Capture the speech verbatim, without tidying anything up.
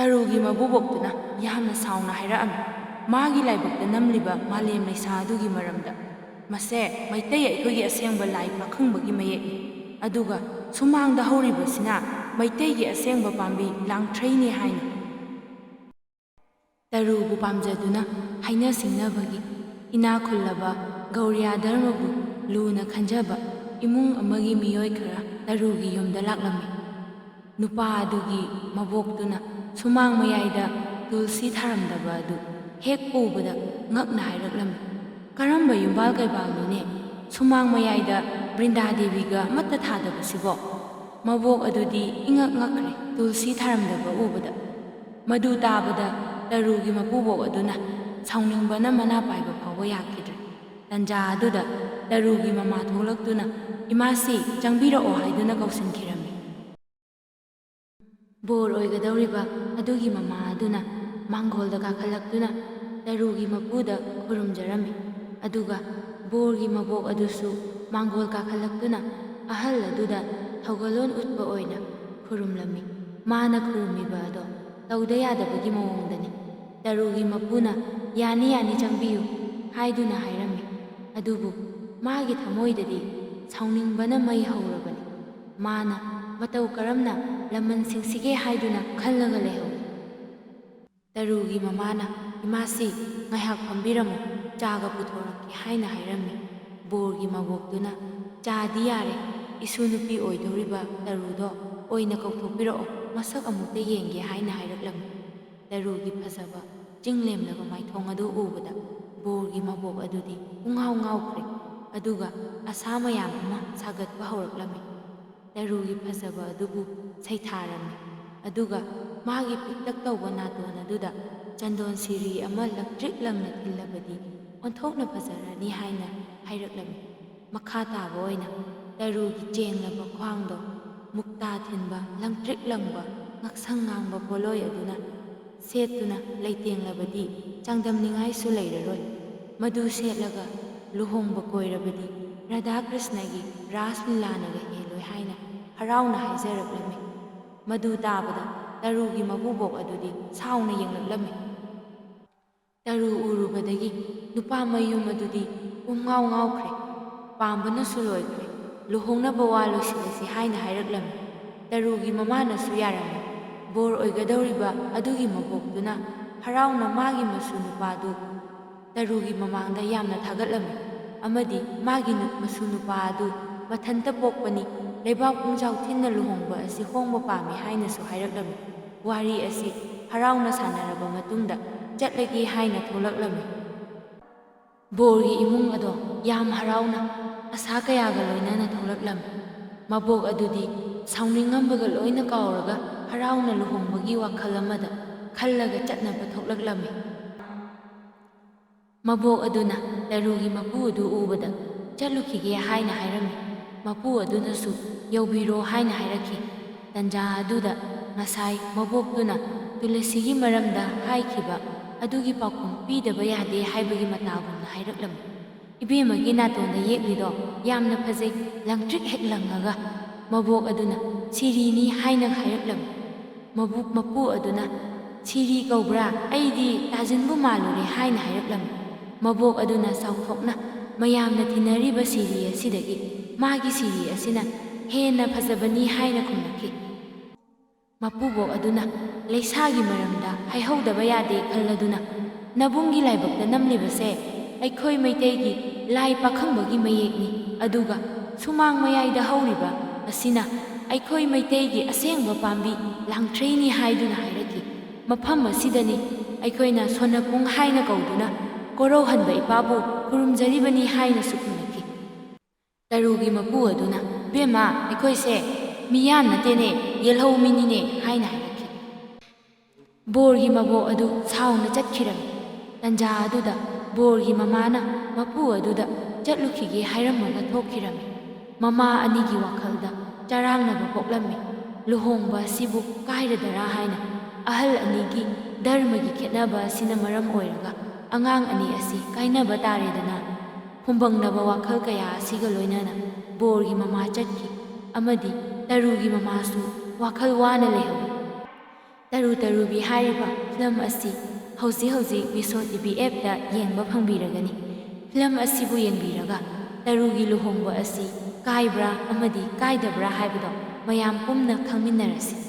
ꯇꯔꯨꯒꯤ ꯃꯕꯨꯕꯣꯛꯇꯨꯅ ꯌꯥꯝꯅ ꯁꯥꯎꯅ ꯍꯥꯏꯔꯛꯑꯝꯃꯤ, ꯃꯥꯒꯤ ꯂꯥꯏꯕꯛꯇ ꯅꯝꯂꯤꯕ ꯃꯥꯂꯦꯝ ꯂꯩꯁꯥ ꯑꯗꯨꯒꯤ ꯃꯔꯝꯗ꯫ "ꯃꯁꯦ ꯃꯩꯇꯩ ꯑꯩꯈꯣꯏꯒꯤ ꯑꯁꯦꯡꯕ ꯂꯥꯏ ꯄꯥꯈꯪꯕꯒꯤ ꯃꯌꯦꯛꯅꯤ, ꯑꯗꯨꯒ ꯁꯨꯃꯥꯡꯗ ꯍꯧꯔꯤꯕꯁꯤꯅ ꯃꯩꯇꯩꯒꯤ ꯑꯁꯦꯡꯕ ꯄꯥꯝꯕꯤ ꯂꯥꯡꯊ꯭ꯔꯩꯅꯤ" ꯍꯥꯏꯅ꯫ ꯇꯔꯨꯕꯨ ꯄꯥꯝꯖꯗꯨꯅ ꯍꯥꯏꯅ ꯁꯤꯡꯅꯕꯒꯤ ꯏꯅꯥ ꯈꯨꯜꯂꯕ ꯒꯧꯔꯤꯌꯥ ꯙꯔꯃꯕꯨ ꯂꯨꯅ ꯈꯟꯖꯕ ꯏꯃꯨꯡ ꯑꯃꯒꯤ ꯃꯤꯑꯣꯏ ꯈꯔ ꯇꯔꯨꯒꯤ ꯌꯨꯝꯗ ꯂꯥꯛꯂꯝꯃꯤ꯫ ꯅꯨꯄꯥ ꯑꯗꯨꯒꯤ ꯃꯕꯣꯛꯇꯨꯅ ꯁꯨꯃꯥꯡ ꯃꯌꯥꯏꯗ ꯇꯨꯜꯁꯤ ꯊꯥꯔꯝꯗꯕ ꯑꯗꯨ ꯍꯦꯛ ꯎꯕꯗ ꯉꯛꯅ ꯍꯥꯏꯔꯛꯂꯝꯃꯤ, "ꯀꯔꯝꯕ ꯌꯨꯝꯕꯥꯜ ꯀꯩꯕꯥꯜꯅꯣꯅꯦ ꯁꯨꯃꯥꯡ ꯃꯌꯥꯏꯗ ꯕ꯭ꯔꯤꯟꯗꯥ ꯗꯦꯕꯤꯒ ꯑꯃꯠꯇ ꯊꯥꯗꯕꯁꯤꯕꯣ?" ꯃꯕꯣꯛ ꯑꯗꯨꯗꯤ ꯏꯉꯛ ꯉꯛꯈ꯭ꯔꯦ ꯇꯨꯜꯁꯤ ꯊꯥꯔꯝꯗꯕ ꯎꯕꯗ꯫ ꯃꯗꯨ ꯇꯥꯕꯗ ꯇꯔꯨꯒꯤ ꯃꯄꯨꯕꯣꯛ ꯑꯗꯨꯅ ꯁꯥꯎꯅꯤꯡꯕꯅ ꯃꯅꯥ ꯄꯥꯏꯕ ꯐꯥꯎꯕ ꯌꯥꯈꯤꯗ꯭ꯔꯦ꯫ ꯇꯟꯖꯥ ꯑꯗꯨꯗ ꯇꯔꯨꯒꯤ ꯃꯃꯥ ꯊꯣꯛꯂꯛꯇꯨꯅ, "ꯏꯃꯥꯁꯤ ꯆꯪꯕꯤꯔꯛꯑꯣ" ꯍꯥꯏꯗꯨꯅ ꯀꯧꯁꯤꯟꯈꯤꯔꯝꯃꯤ꯫ ꯕꯣꯔ ꯑꯣꯏꯒꯗꯧꯔꯤꯕ ꯑꯗꯨꯒꯤ ꯃꯃꯥ ꯑꯗꯨꯅ ꯃꯥꯡꯒꯣꯜꯗ ꯀꯥꯈꯠꯂꯛꯇꯨꯅ ꯇꯔꯨꯒꯤ ꯃꯄꯨꯗ ꯈꯨꯔꯨꯝꯖꯔꯝꯃꯤ꯫ ꯑꯗꯨꯒ ꯕꯣꯔꯒꯤ ꯃꯕꯣꯛ ꯑꯗꯨꯁꯨ ꯃꯥꯡꯒꯣꯜ ꯀꯥꯈꯠꯂꯛꯇꯨꯅ ꯑꯍꯜ ꯑꯗꯨꯗ ꯊꯧꯒꯜꯂꯣꯟ ꯎꯠꯄ ꯑꯣꯏꯅ ꯈꯨꯔꯨꯝꯂꯝꯃꯤ꯫ ꯃꯥꯅ ꯈꯨꯔꯨꯝꯃꯤꯕ ꯑꯗꯣ ꯇꯧꯗ ꯌꯥꯗꯕꯒꯤ ꯃꯑꯣꯡꯗꯅꯤ꯫ ꯇꯔꯨꯒꯤ ꯃꯄꯨꯅ, "ꯌꯥꯅꯤ, ꯌꯥꯅꯤ, ꯆꯪꯕꯤꯌꯨ" ꯍꯥꯏꯗꯨꯅ ꯍꯥꯏꯔꯝꯃꯤ꯫ ꯑꯗꯨꯕꯨ ꯃꯥꯒꯤ ꯊꯃꯣꯏꯗꯗꯤ ꯁꯥꯎꯅꯤꯡꯕꯅ ꯃꯩ ꯍꯧꯔꯕꯅꯤ꯫ ꯃꯥꯅ ꯃꯇꯧ ꯀꯔꯝꯅ ꯂꯃꯟꯁꯤꯡꯁꯤꯒꯦ ꯍꯥꯏꯗꯨꯅ ꯈꯜꯂꯒ ꯂꯩꯍꯧꯏ꯫ ꯇꯔꯨꯒꯤ ꯃꯃꯥꯅ, "ꯏꯃꯥꯁꯤ, ꯉꯥꯏꯍꯥꯛ ꯐꯝꯕꯤꯔꯝꯃꯨ, ꯆꯥꯒ ꯄꯨꯊꯣꯔꯛꯀꯦ" ꯍꯥꯏꯅ ꯍꯥꯏꯔꯝꯃꯤ꯫ ꯕꯣꯔꯒꯤ ꯃꯕꯣꯛꯇꯨꯅ, "ꯆꯥꯗꯤ ꯌꯥꯔꯦ, ꯏꯁꯨ ꯅꯨꯄꯤ ꯑꯣꯏꯗꯧꯔꯤꯕ ꯇꯔꯨꯗꯣ ꯑꯣꯏꯅ ꯀꯧꯊꯣꯛꯄꯤꯔꯛꯑꯣ, ꯃꯁꯛ ꯑꯃꯨꯛꯇ ꯌꯦꯡꯒꯦ" ꯍꯥꯏꯅ ꯍꯥꯏꯔꯛꯂꯝꯃꯤ꯫ ꯇꯔꯨꯒꯤ ꯐꯖꯕ ꯆꯤꯡ ꯂꯦꯝꯂꯕ ꯃꯥꯏꯊꯣꯡ ꯑꯗꯨ ꯎꯕꯗ ꯕꯣꯔꯒꯤ ꯃꯕꯣꯛ ꯑꯗꯨꯗꯤ ꯄꯨꯡꯉꯥꯎ ꯉꯥꯎꯈ꯭ꯔꯦ, ꯑꯗꯨꯒ ꯑꯁꯥ ꯃꯌꯥꯝ ꯑꯃ ꯁꯥꯒꯠꯄ ꯍꯧꯔꯛꯂꯝꯃꯤ꯫ ꯇꯔꯨꯒꯤ ꯐꯖꯕ ꯑꯗꯨꯕꯨ ꯁꯩꯊꯥꯔꯝꯃꯤ, ꯑꯗꯨꯒ ꯃꯥꯒꯤ ꯄꯤꯛꯇꯛ ꯇꯧꯕ ꯅꯥꯇꯣꯟ ꯑꯗꯨꯗ ꯆꯟꯗꯣꯟ ꯁꯤꯔꯤ ꯑꯃ ꯂꯪꯇ꯭ꯔꯤꯛ ꯂꯪꯅ ꯊꯤꯜꯂꯕꯗꯤ ꯑꯣꯟꯊꯣꯛꯅ ꯐꯖꯔꯅꯤ ꯍꯥꯏꯅ ꯍꯥꯏꯔꯛꯂꯝꯃꯤ꯫ ꯃꯈꯥ ꯇꯥꯕ ꯑꯣꯏꯅ ꯇꯔꯨꯒꯤ ꯆꯦꯡꯂꯕ ꯈ꯭ꯋꯥꯡꯗꯣ ꯃꯨꯛꯇꯥ ꯊꯤꯟꯕ ꯂꯪꯇ꯭ꯔꯤꯛ ꯂꯪꯕ ꯉꯛꯁꯪ ꯉꯥꯡꯕ ꯄꯣꯠꯂꯣꯏ ꯑꯗꯨꯅ ꯁꯦꯠꯇꯨꯅ ꯂꯩꯇꯦꯡꯂꯕꯗꯤ ꯆꯥꯡꯗꯝꯅꯤꯡꯉꯥꯏꯁꯨ ꯂꯩꯔꯔꯣꯏ꯫ ꯃꯗꯨ ꯁꯦꯠꯂꯒ ꯂꯨꯍꯣꯡꯕ ꯀꯣꯏꯔꯕꯗꯤ ꯔꯥꯙꯥ ꯀ꯭ꯔꯤꯁꯅꯒꯤ ꯔꯥꯁ ꯂꯤꯂꯥꯅꯒ ꯍꯦꯜꯂꯣꯏ ꯍꯥꯏꯅ ꯍꯔꯥꯎꯅ ꯍꯥꯏꯖꯔꯛꯂꯝꯃꯤ꯫ ꯃꯗꯨ ꯇꯥꯕꯗ ꯇꯔꯨꯒꯤ ꯃꯄꯨꯕꯣꯛ ꯑꯗꯨꯗꯤ ꯁꯥꯎꯅ ꯌꯦꯡꯂꯛꯂꯝꯃꯤ꯫ ꯇꯔꯨ ꯎꯔꯨꯕꯗꯒꯤ ꯅꯨꯄꯥ ꯃꯌꯨꯝ ꯑꯗꯨꯗꯤ ꯄꯨꯝꯉꯥꯎ ꯉꯥꯎꯈ꯭ꯔꯦ꯫ ꯄꯥꯝꯕꯅꯁꯨ ꯂꯣꯏꯈ꯭ꯔꯦ꯫ "ꯂꯨꯍꯣꯡꯅꯕ ꯋꯥ ꯂꯣꯏꯁꯤꯜꯂꯁꯤ" ꯍꯥꯏꯅ ꯍꯥꯏꯔꯛꯂꯝꯃꯤ꯫ ꯇꯔꯨꯒꯤ ꯃꯃꯥꯅꯁꯨ ꯌꯥꯔꯝꯃꯤ꯫ ꯕꯣꯔ ꯑꯣꯏꯒꯗꯧꯔꯤꯕ ꯑꯗꯨꯒꯤ ꯃꯕꯣꯛꯇꯨꯅ ꯍꯔꯥꯎꯅ ꯃꯥꯒꯤ ꯃꯁꯨ ꯅꯨꯄꯥꯗꯨ ꯇꯔꯨꯒꯤ ꯃꯃꯥꯡꯗ ꯌꯥꯝꯅ ꯊꯥꯒꯠꯂꯝꯃꯤ ꯑꯃꯗꯤ ꯃꯥꯒꯤ ꯅꯨ-, ꯃꯁꯨ ꯅꯨꯄꯥ ꯑꯗꯨ ꯃꯊꯟꯇ ꯄꯣꯛꯄꯅꯤ, ꯂꯩꯕꯥꯛ ꯄꯨꯡꯖꯥꯎ ꯊꯤꯟꯅ ꯂꯨꯍꯣꯡꯕ ꯑꯁꯤ ꯍꯣꯡꯕ ꯄꯥꯝꯃꯤ ꯍꯥꯏꯅꯁꯨ ꯍꯥꯏꯔꯛꯂꯝꯃꯤ꯫ ꯋꯥꯔꯤ ꯑꯁꯤ ꯍꯔꯥꯎꯅ ꯁꯥꯟꯅꯔꯕ ꯃꯇꯨꯡꯗ ꯆꯠꯂꯒꯦ ꯍꯥꯏꯅ ꯊꯣꯛꯂꯛꯂꯝꯃꯤ꯫ ꯕꯣꯔꯒꯤ ꯏꯃꯨꯡ ꯑꯗꯣ ꯌꯥꯝ ꯍꯔꯥꯎꯅ ꯑꯁꯥ ꯀꯌꯥꯒ ꯂꯣꯏꯅꯅ ꯊꯣꯛꯂꯛꯂꯝꯃꯤ꯫ ꯃꯕꯣꯛ ꯑꯗꯨꯗꯤ ꯁꯥꯎꯅꯤꯡꯉꯝꯕꯒ ꯂꯣꯏꯅ ꯀꯥꯎꯔꯒ ꯍꯔꯥꯎꯅ ꯂꯨꯍꯣꯡꯕꯒꯤ ꯋꯥꯈꯜ ꯑꯃꯗ ꯈꯜꯂꯒ ꯆꯠꯅꯕ ꯊꯣꯛꯂꯛꯂꯝꯃꯤ꯫ ꯃꯕꯣꯛ ꯑꯗꯨꯅ ꯇꯔꯨꯒꯤ ꯃꯄꯨ ꯑꯗꯨ ꯎꯕꯗ "ꯆꯠꯂꯨꯈꯤꯒꯦ" ꯍꯥꯏꯅ ꯍꯥꯏꯔꯝꯃꯤ꯫ ꯃꯄꯨ ꯑꯗꯨꯅꯁꯨ "ꯌꯧꯕꯤꯔꯣ" ꯍꯥꯏꯅ ꯍꯥꯏꯔꯛꯈꯤ꯫ ꯇꯟꯖꯥ ꯑꯗꯨꯗ ꯉꯁꯥꯏ ꯃꯕꯣꯛꯇꯨꯅ ꯇꯨꯂꯁꯤꯒꯤ ꯃꯔꯝꯗ ꯍꯥꯏꯈꯤꯕ ꯑꯗꯨꯒꯤ ꯄꯥꯎꯈꯨꯝ ꯄꯤꯗꯕ ꯌꯥꯗꯦ ꯍꯥꯏꯕꯒꯤ ꯃꯇꯥꯒꯨꯝꯅ ꯍꯥꯏꯔꯛꯂꯝꯃꯤ꯫ "ꯏꯕꯦꯝꯃꯒꯤ ꯅꯥꯇꯣꯟꯗ ꯌꯦꯛꯂꯤꯗꯣ ꯌꯥꯝꯅ ꯐꯖꯩ, ꯂꯪꯇ꯭ꯔꯤꯛ ꯍꯦꯛ ꯂꯪꯉꯒ"꯫ ꯃꯕꯣꯛ ꯑꯗꯨꯅ "ꯁꯤꯔꯤꯅꯤ" ꯍꯥꯏꯅ ꯍꯥꯏꯔꯛꯂꯝꯃꯤ꯫ ꯃꯕꯨ-, ꯃꯄꯨ ꯑꯗꯨꯅ "ꯁꯤꯔꯤ ꯀꯧꯕ꯭ꯔꯥ? ꯑꯩꯗꯤ ꯇꯥꯖꯤꯟꯕꯨ ꯃꯥꯜꯂꯨꯔꯦ" ꯍꯥꯏꯅ ꯍꯥꯏꯔꯛꯂꯝꯃꯤ꯫ ꯃꯕꯣꯛ ꯑꯗꯨꯅ ꯆꯥꯎꯊꯣꯛꯅ ꯃꯌꯥꯝꯅ ꯊꯤꯅꯔꯤꯕ ꯁꯤꯔꯤ ꯑꯁꯤꯗꯒꯤ ꯃꯥꯒꯤ ꯁꯤꯔꯤ ꯑꯁꯤꯅ ꯍꯦꯟꯅ ꯐꯖꯕꯅꯤ ꯍꯥꯏꯅ ꯈꯨꯝꯂꯛꯈꯤ꯫ ꯃꯄꯨꯕꯣꯛ ꯑꯗꯨꯅ "ꯂꯩꯁꯥꯒꯤ ꯃꯔꯝꯗ ꯍꯥꯏꯍꯧꯗꯕ ꯌꯥꯗꯦ ꯈꯜꯂꯗꯨꯅ ꯅꯕꯨꯡꯒꯤ ꯂꯥꯏꯕꯛꯇ ꯅꯝꯂꯤꯕꯁꯦ ꯑꯩꯈꯣꯏ ꯃꯩꯇꯩꯒꯤ ꯂꯥꯏ ꯄꯥꯈꯪꯕꯒꯤ ꯃꯌꯦꯛꯅꯤ, ꯑꯗꯨꯒ ꯁꯨꯃꯥꯡ ꯃꯌꯥꯏꯗ ꯍꯧꯔꯤꯕ ꯑꯁꯤꯅ ꯑꯩꯈꯣꯏ ꯃꯩꯇꯩꯒꯤ ꯑꯁꯦꯡꯕ ꯄꯥꯝꯕꯤ ꯂꯥꯡꯊ꯭ꯔꯩꯅꯤ" ꯍꯥꯏꯗꯨꯅ ꯍꯥꯏꯔꯛꯈꯤ꯫ "ꯃꯐꯝ ꯑꯁꯤꯗꯅꯤ ꯑꯩꯈꯣꯏꯅ ꯁꯣꯟꯅꯄꯨꯡ ꯍꯥꯏꯅ ꯀꯧꯗꯨꯅ ꯀꯣꯔꯧꯍꯟꯕ ꯏꯄꯥꯕꯨ ꯈꯨꯔꯨꯝꯖꯔꯤꯕꯅꯤ" ꯍꯥꯏꯅꯁꯨ ꯈꯨꯝꯂꯛꯈꯤ꯫ ꯇꯔꯨꯒꯤ ꯃꯄꯨ ꯑꯗꯨꯅ "ꯕꯦꯝꯃ, ꯑꯩꯈꯣꯏꯁꯦ ꯃꯤꯌꯥꯝ ꯅꯠꯇꯦꯅꯦ, ꯌꯦꯜꯍꯧ ꯃꯤꯅꯤꯅꯦ" ꯍꯥꯏꯅ ꯍꯥꯏꯔꯛꯈꯤ꯫ ꯕꯣꯔꯒꯤ ꯃꯕꯣꯛ ꯑꯗꯨ ꯁꯥꯎꯅ ꯆꯠꯈꯤꯔꯝꯃꯤ꯫ ꯇꯟꯖꯥ ꯑꯗꯨꯗ ꯕꯣꯔꯒꯤ ꯃꯃꯥꯅ ꯃꯄꯨ ꯑꯗꯨꯗ "ꯆꯠꯂꯨꯈꯤꯒꯦ" ꯍꯥꯏꯔꯝꯃꯒ ꯊꯣꯛꯈꯤꯔꯝꯃꯤ꯫ ꯃꯃꯥ ꯑꯅꯤꯒꯤ ꯋꯥꯈꯜꯗ ꯆꯔꯥꯡꯅꯕ ꯄꯣꯛꯂꯝꯃꯤ꯫ ꯂꯨꯍꯣꯡꯕ ꯑꯁꯤꯕꯨ ꯀꯥꯏꯔꯗꯔꯥ ꯍꯥꯏꯅ꯫ ꯑꯍꯜ ꯑꯅꯤꯒꯤ ꯙꯔꯃꯒꯤ ꯈꯦꯠꯅꯕ ꯑꯁꯤꯅ ꯃꯔꯝ ꯑꯣꯏꯔꯒ ꯑꯉꯥꯡ ꯑꯅꯤ ꯑꯁꯤ ꯀꯥꯏꯅꯕ ꯇꯥꯔꯦꯗꯅ꯫ ꯐꯨꯝꯕꯪꯅꯕ ꯋꯥꯈꯜ ꯀꯌꯥ ꯑꯁꯤꯒ ꯂꯣꯏꯅꯅ ꯕꯣꯔꯒꯤ ꯃꯃꯥ ꯆꯠꯈꯤ ꯑꯃꯗꯤ ꯇꯔꯨꯒꯤ ꯃꯃꯥꯁꯨ ꯋꯥꯈꯜ ꯋꯥꯅ ꯂꯩꯍꯧꯏ꯫ ꯇꯔꯨ ꯇꯔꯨꯕꯤ ꯍꯥꯏꯔꯤꯕ ꯐꯤꯂꯝ ꯑꯁꯤ ꯍꯧꯖꯤꯛ ꯍꯧꯖꯤꯛ ꯃꯤꯁꯣ ꯇꯤ ꯚꯤ ꯑꯦꯞꯇ ꯌꯦꯡꯕ ꯐꯪꯕꯤꯔꯒꯅꯤ꯫ ꯐꯤꯂꯝ ꯑꯁꯤꯕꯨ ꯌꯦꯡꯕꯤꯔꯒ ꯇꯔꯨꯒꯤ ꯂꯨꯍꯣꯡꯕ ꯑꯁꯤ ꯀꯥꯏꯕ꯭ꯔꯥ ꯑꯃꯗꯤ ꯀꯥꯏꯗꯕ꯭ꯔꯥ ꯍꯥꯏꯕꯗꯣ ꯃꯌꯥꯝ ꯄꯨꯝꯅ ꯈꯪꯃꯤꯟꯅꯔꯁꯤ꯫